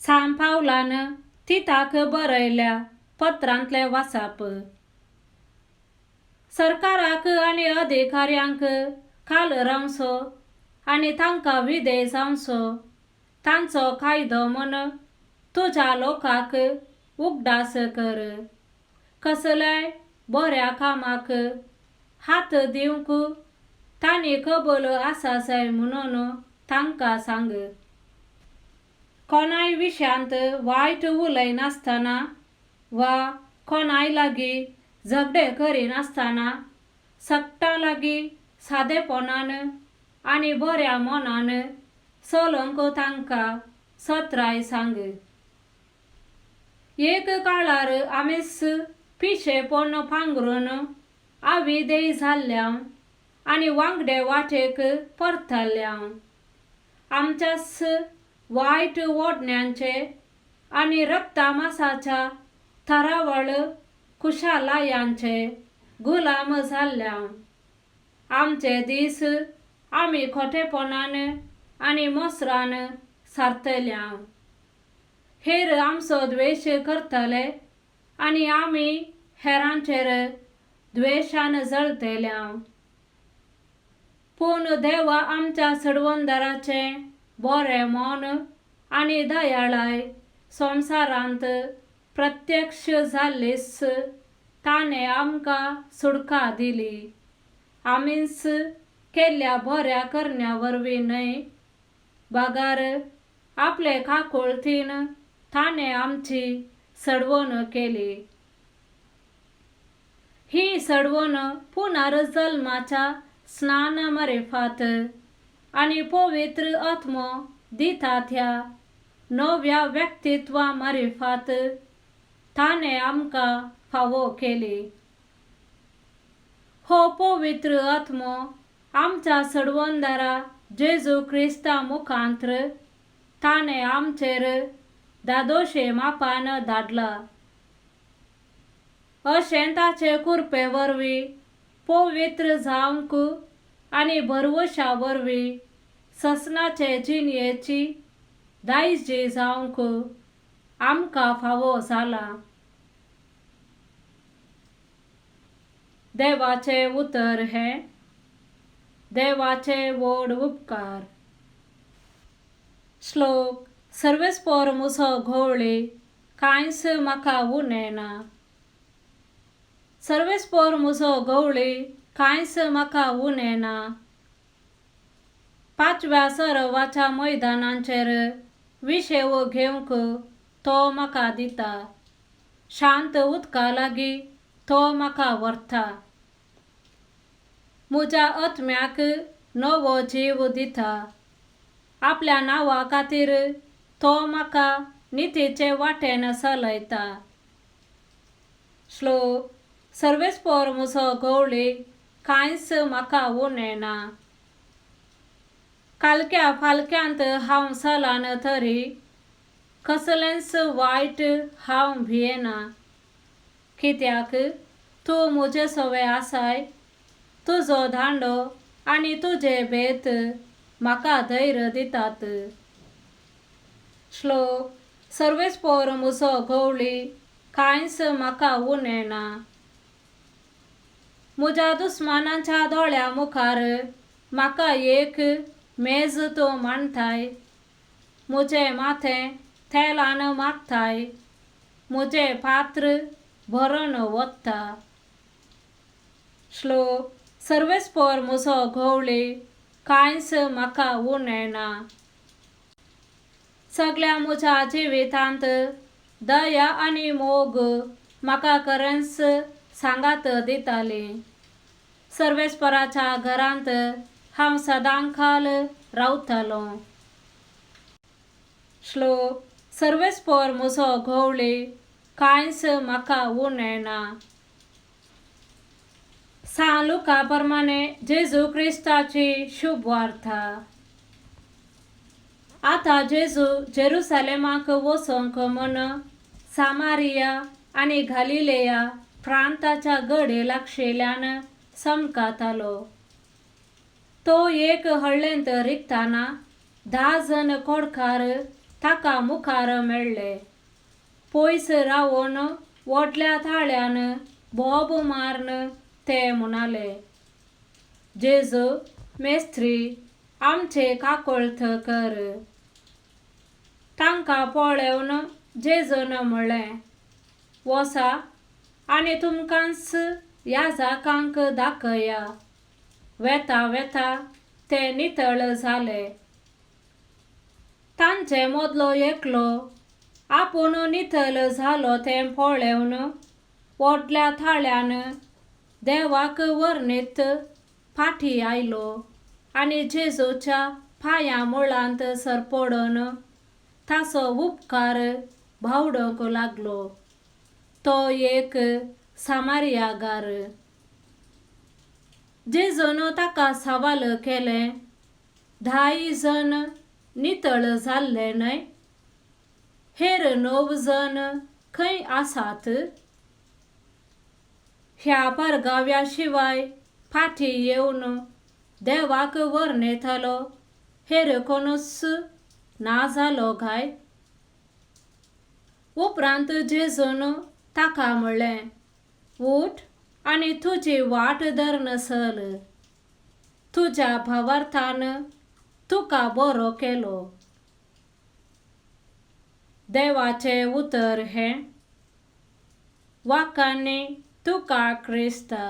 सांत पावलान तिताक बरयल्या पत्रांतलें वाचप. सरकाराक आनी अधिकाऱ्यांक खाल रावचो आनी तांकां विधेय जावचो तांचो कायदो म्हूण तुज्या लोकांक उगडास कर. कसल्याय बऱ्या कामाक हात दिवंक तांणी कबूल आसा जाय म्हणून तांकां सांग. कोणाय विशयांत वायट उलयनासतना वा कोणाय लागीं झगडें करिनासतना सगटां लागीं सादेपणान आनी बऱ्या मनान चलूंक तांकां सत्राय सांग. एक काळार आमीच पिशेपण पांगरून आविदेय जाल्ल्या आनी वांगडे वाटेक परतल्या. आमच्याच वायट ओडण्यांचे आनी रक्तामासाच्या थरावळ खुशालायांचे गुलाम जाल्ल्या. आमचे दीस आमी खोटेपणान आनी मोसरान सारतल्या. हेर आमचो द्वेश करतले आनी आमी हेरांचेर द्वेशान जळतल्या. पूण देवा आमच्या सडवंदराचें बरें मन आनी दयाळाय संवसारांत प्रत्यक्ष जाल्लीच ताणें आमकां सुटका दिली. आमीच केल्ल्या बऱ्या करण्या वरवीं न्हय, बगर आपले काकुळतीन ताणें आमची सडवण केली. ही सडवण पुनर्जल्माच्या स्नाना मारिफात आनी पवित्र आत्मो दिता त्या नव्या व्यक्तित्वा मारिफात ताणें आमकां फावो केली. हो पवित्र आत्मो आमच्या सडवंदारा जेजू क्रिस्ता मुखांत्र ताणें आमचेर दादोशे मापान धाडला. अशें ताचे कुरपे वरवीं पवित्र जावंक आनी भरवशा वरवीं ससनाचे जिणयेची दायजी जावंक आमकां फावो जाला. देवाचें उतर हें देवाचे व्हड उपकार. श्लोक सर्वेस्पोर मुसो घोवळी कांयच म्हाका उणें ना. सर्वेस्पोर मुजो गवळी कांयच म्हाका उणें ना. पांचव्या सरोवाच्या मैदानाचेर विशेव घेवंक तो म्हाका दिता. शांत उदका लागीं तो म्हाका व्हरता. म्हज्या आत्म्याक नवो जीव दिता. आपल्या नांवा खातीर तो म्हाका नितीचे वाटेन चलयता. श्लोक सर्वेस्पोर मुजो गवळी कांयच म्हाका उणें ना. कालक्या फालक्यांत हांव चलन तरी कसलेंच वायट हांव भियेना. कित्याक तूं म्हजे सवे आसाय. तुजो दांडो आनी तुजे बेत म्हाका धैर्य दितात. श्लोक सर्वेस्पोर मुजो गवळी कांयच म्हाका उणें ना. म्हज्या दुस्मानाच्या दोळ्या मुखार म्हाका एक मेज तूं मांडटाय. म्हजें माथें तेलान मारताय. म्हजें पात्र भरून वता. श्लोक सर्वेस्पोर मुजो गवळी कांयच म्हाका उणें ना. सगल्या म्हज्या जिवितांत दया आनी मोग म्हाका खरेंच सांगात दिताली. सर्वेस्पोराच्या घरांत हांव सदांकाल रावतालों. श्लोक सर्वेस्पोर मुजो घोवळी कांयच म्हाका उणें ना. सांत लुका प्रमाणे जेजू क्रिस्ताची शुभवार्ता. आतां जेजू जेरुसलेमाक वचोंक म्हूण सामारिया आनी गालिलेया प्रांताच्या गडे लागशिल्ल्यान समकातालो. तो एक हळ्ळेंत रिगतना 10 जण कोडकार ताका मुखार मेळ्ळे. पयस रावन व्हडल्या ताळ्यान बोब मारून ते म्हणाले, जेजू मेस्त्री, आमचे काकुळट कर. तांकां पळोवन जेजून म्हणलें, वसा आनी तुमकांच याजकांक दाखया. वेता वेता ते नितळ जाले. तांचे मदलो एकलो आपूण नितळ जालो तें पळोवन व्हडल्या ताळ्यान देवाक वर्णीत फाटीं आयलो आनी जेजूच्या पांयां मुळांत सरपडून ताचो उपकार बावडूंक लागलो. तो एक सामारियागार. जेजून ताका सवाल केलें, 10 जण नितळ जाल्ले न्हय? हेर 9 जण खंय आसात? ह्या परगाव्या शिवाय फाटीं येवन देवाक वर्णयतलो हेर कोणूच ना जालो काय? उपरांत जेजून ताका म्हणलें, उठ आनी तुजी वाट धरून चल. तुज्या भावार्थान तुका बरो केलो. देवाचें उतर हें. वाखाणी तुका क्रिस्ता.